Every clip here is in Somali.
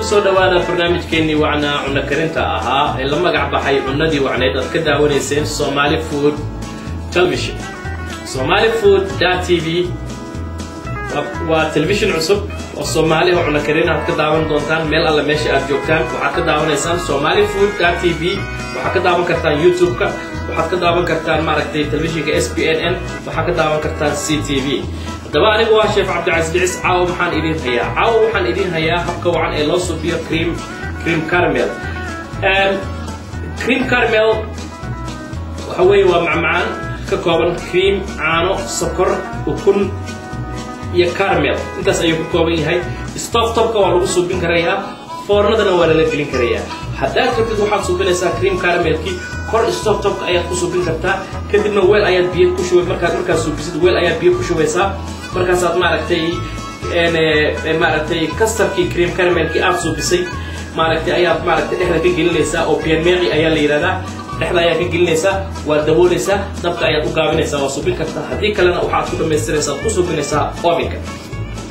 Kusoo dhawaada barnaamijkeennii wacnaa cunno karinta ahaa ee la magac baxay Cunnadii Wacneyd, aad ka daawanayseen Somali Food Television. Somali Food TV waa telefishin cusub oo Soomaali oo cunno karin aad ka daawan doontaan meel alle meesha aad joogtaan. Waxaad ka daawanaysaan Somali Food TV, waxaad ka daawan kartaan YouTube-ka, waxaad ka daawan kartaan maaragtay telefishinka SPNN, waxaad ka daawan kartaan CTV. Haddaba anigu waa Chef Cabdicasiis Dhicis. Caawa maxaan idiin hayaa? Caawa waxaan idiin hayaa habka wacan ee loo suubiyo cream caramel. Cream caramel waxa weeye waa macmacaan ka kooban cream, caano, sokor, ukun iyo caramel. Intaas ayuu ka kooban yahay. Stove topka waa lagu suubin karayaa, foornadana waa lala gelin karayaa. Haddaad rabtid, waxaad suubinaysaa cream caramelkii kor stove topka ayaad ku suubin kartaa, kadibna weel ayaad biyo ku shubay. Markaad suubisid, weel ayaad biyo ku shubaysaa. Markaasaad maaragtay custardkii cream caramelkii aad suubisay maaragtay ayaad maaragtay dhexda ka gelinaysaa, oo pianmeqi ayaa la yidhahdaa. Dhexda ayaa ka gelinaysaa, waad daboolaysaa, dabka ayaad u gaabinaysaa, waa suubin kartaa. Haddii kalena waxaad ku dhamaystiraysaa, ku suubinaysaa ovenka.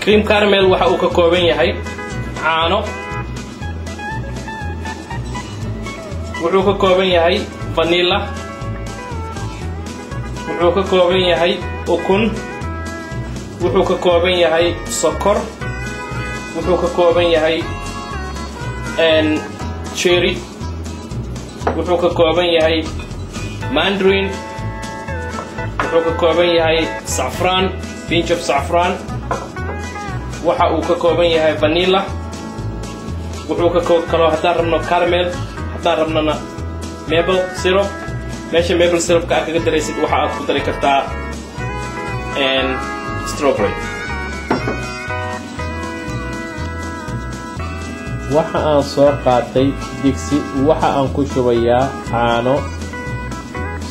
Cream caramel waxa uu ka kooban yahay caano, wuxuu ka kooban yahay vanilla, wuxuu ka kooban yahay ukun, wuxuu ka kooban yahay sokor, wuxuu ka kooban yahay cherry, wuxuu ka kooban yahay mandarin, wuxuu ka kooban yahay sacfraan, pinch of sacfraan, waxa uu ka kooban yahay vanilla, wuxuu ka kaloo haddaan rabno caramel, haddaan rabnona maple syrup. Meesha maple syrupka aad kaga daraysid, waxa aad ku dari kartaa strawberry. Waxa aan soo qaatay digsi, waxa aan ku shubayaa caano,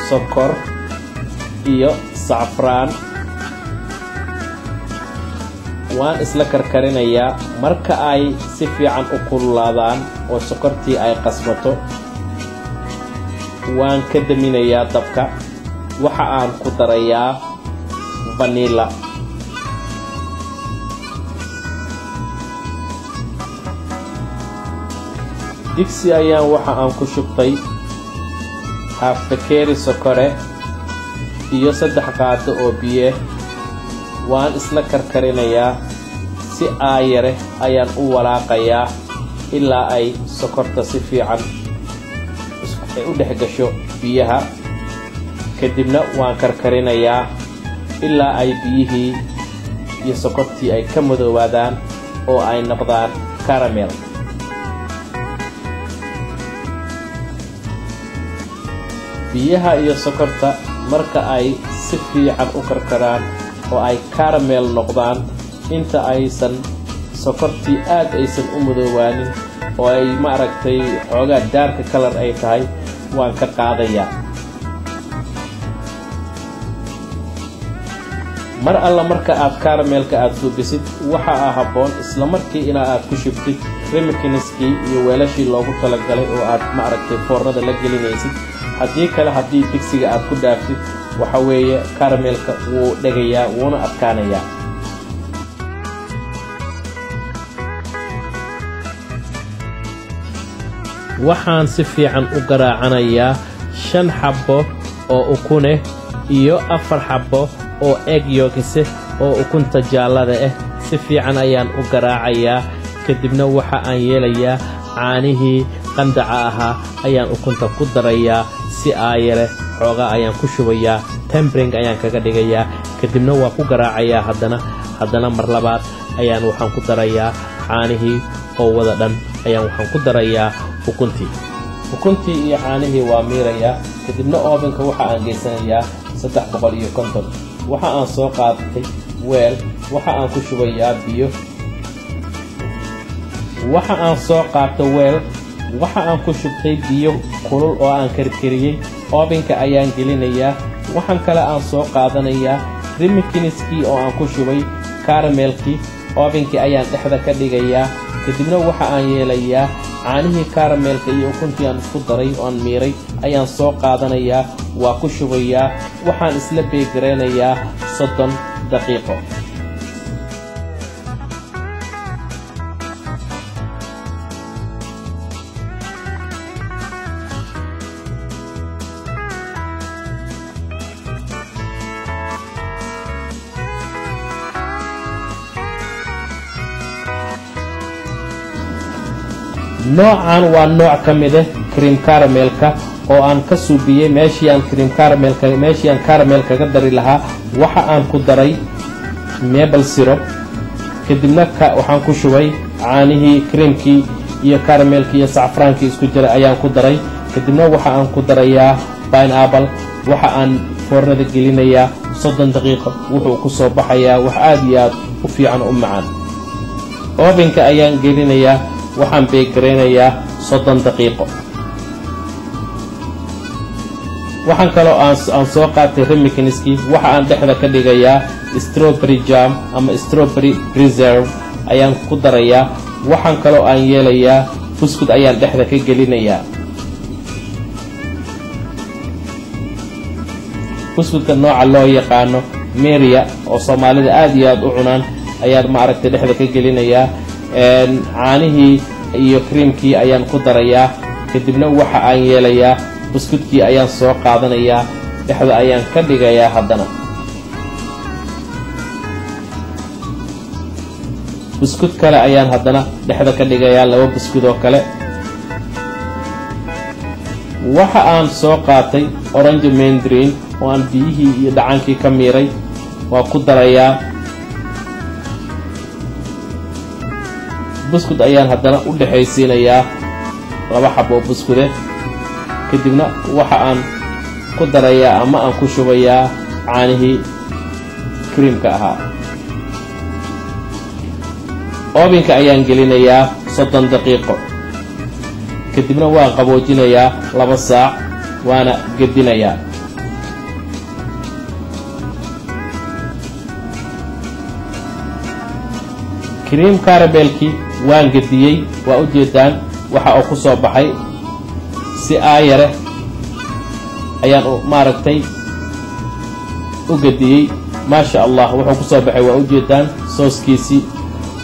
sokor iyo sacfraan. Waan isla karkarinayaa. Marka ay si fiican u kululaadaan oo sokortii ay qasmato, waan ka daminayaa dabka. Waxa aan ku darayaa vanilla. Digsi ayaan waxa aan ku shubtay half bakeeri sokore iyo 3 qaado oo biyo. Waan isla karkarinayaa, si aayare ayaan u walaaqayaa ilaa ay sokorta si fiican ay u dhex gasho biyaha. Kadibna waan karkarinayaa ilaa ay biyihii iyo sokortii ay ka madoobaadaan oo ay noqdaan caramel. Biyaha iyo sokorta marka ay si fiican u karkaraan oo ay caramel noqdaan, inta aysan sokortii aad aysan u madoobaanin oo ay maaragtay xoogaa dark color ay tahay, waan ka qaadayaa. Mar alla marka aad caramelka aad suubisid, waxa aa habboon isla markii ilaa aad ku shubtid remikinskii iyo weelashii loogu talagalay oo aad maaragtay foornada la gelinaysid. Haddii kale, haddii digsiga aad ku dhaaftid, waxa weeye caramelka wuu dhegayaa, wuuna adkaanayaa. Waxaan si fiican u garaacanayaa 5 xabbo oo ukuneh iyo 4 xabbo oo egg yolks oo ukunta jaallada ah. Si fiican ayaan u garaacayaa. Kadibna waxa aan yeelayaa, caanihii qandaca ahaa ayaan ukunta ku darayaa. Si aayare xoogaa ayaan ku shubayaa, tempering ayaan kaga dhigayaa. Kadibna waa ku garaacayaa haddana. Haddana mar labaad ayaan waxaan ku darayaa caanihii oo wada dhan ayaan waxaan ku darayaa ukuntii. Ukuntii iyo caanihii waa miirayaa. Kadibna ovenka waxa aan geysanayaa 350. Waxa aan soo qaadatay weel, waxa aan ku shubayaa biyo. Waxa aan soo qaato weel, waxa aan ku shubtay biyo kulul oo aan karkariyey. Ovenka ayaan gelinayaa. Waxaan kale aan soo qaadanayaa remikinskii oo aan ku shubay caramelkii. Ovenkii ayaan dhexda ka dhigayaa. Kadibna waxa aan yeelayaa, caanihii caramelka iyo ukuntii aan isku daray oo aan miiray ayaan soo qaadanayaa, waa ku shubayaa. Waxaan isla bake garaynayaa 30 daqiiqo. Noocan waa nooc ka mid ah cream caramelka oo aan ka suubiyey. Meeshii aan cream caramelka, meeshii aan caramel kaga dari lahaa, waxa aan ku daray maple syrup. Kadibna waxaan ku shubay caanihii, creamkii iyo caramelkii iyo sacfraankii isku jiray ayaan ku daray. Kadibna waxa aan ku darayaa pineapple. Waxa aan foornada gelinayaa 30 daqiiqo. Wuxuu ku soo baxayaa wax aad iyo aad u fiican, u macaan. Ovenka ayaan gelinayaa, waxaan bake garaynayaa 30 daqiiqo. Waxaan kaloo aan soo qaatay ramekinskii. Waxa aan dhexda ka dhigayaa strawberry jam ama strawberry preserve ayaan ku darayaa. Waxaan kaloo aan yeelayaa buskud ayaan dhexda ka gelinayaa. Buskudka nooca loo yaqaano Maria oo Soomaalida aada iyo aada u cunaan ayaan, ma aragtay, dhexda ka gelinayaa. Caanihii iyo creamkii ayaan ku darayaa. Kadibna waxa aan yeelayaa buskudkii ayaan soo qaadanayaa, dhexda ayaan ka dhigayaa. Haddana buskud kale ayaan haddana dhexda ka dhigayaa, laba buskud oo kale. Waxa aan soo qaatay orange mandarin oo aan biyihii iyo dhacaankii ka miiray, waa ku darayaa. Buskud ayaan haddana u dhexaysiinayaa, laba xabo buskude. Kadibna waxa aan ku darayaa ama aan ku shubayaa caanihii creamka ahaa. Ovenka ayaan gelinayaa 30 daqiiqo. Kadibna waan qaboojinayaa 2 saac, waana gedinayaa. Cream caramelkii waan gediyey, waa u jeedaan waxa uu ku soo baxay. Si aayare ayaan, maaragtay, u gediyey. Maasha Allah, wuxuu ku soo baxay waa ujeedaan, sooskiisii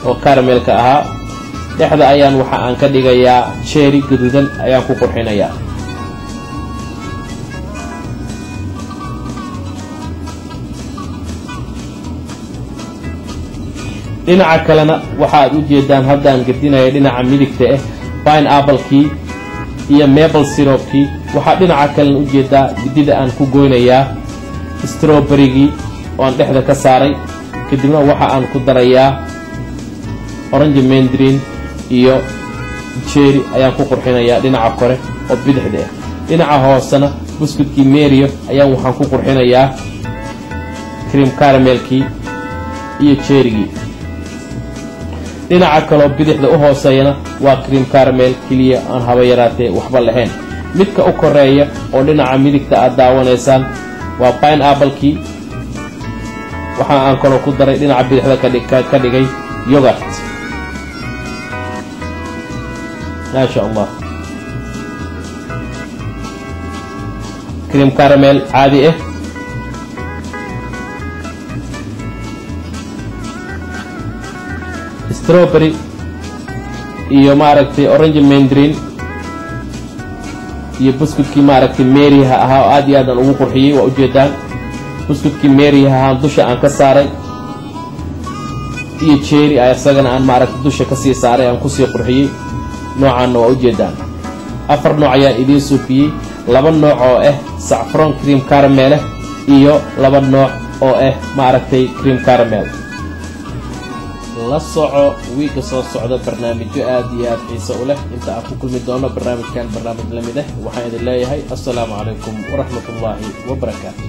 oo caramelka ahaa. Dhexda ayaan waxa aan ka dhigayaa cherry gaduudan ayaan ku qurxinayaa. Dhinaca kalena waxaad u jeedaan haddaan gedinaya dhinaca midigta ah pineapplekii iyo maple syrupkii. Waxaa dhinaca kalena ujeedaa midida aan ku goynayaa strawberrygii oo aan dhexda ka saaray. Kadibna waxa aan ku darayaa orange mandarin iyo cherry ayaan ku qurxinayaa dhinaca kore oo bidixda ah. Dhinaca hoosena buskudkii Maria ayaan waxaan ku qurxinayaa cream caramelkii iyo cherrygii. Dhinaca kaloo bidixda u hooseeyana waa cream caramel keliya, aan haba yaraatee waxba lahayn. Midka u koreeya oo dhinaca midigta aad daawanaysaan waa pineapplekii. Waxa aan kaloo ku daray, dhinaca bidixda ka dhigay yogurt. Maasha Allah, cream caramel caadi ah, strawberry iyo, maaragtay, orange mandarin iyo buskudkii, maaragtay, Mariaha ahaa oo aad iyo aad aan ugu qurxiyey. Waa ujeedaan buskudkii Mariaha ahaa dusha aan ka saaray iyo cherry isagana aan, maaragtay, dusha kasii saaray, aan kusii qurxiyey. Noocaanna waa ujeedaan. Afar nooc ayaan idiin suufiyey: laba nooc oo ah sacfron cream caramel iyo laba nooc oo ah, maaragtay, cream caramel. La soco wiigga soo socda barnaamijyo aad iyo aad xiise u leh. Inta aan ku kulmi doono barnaamijkan barnaamij la mid ah, waxaan idin leeyahay assalaamu calaykum waraxmatullaahi wabarakaatu.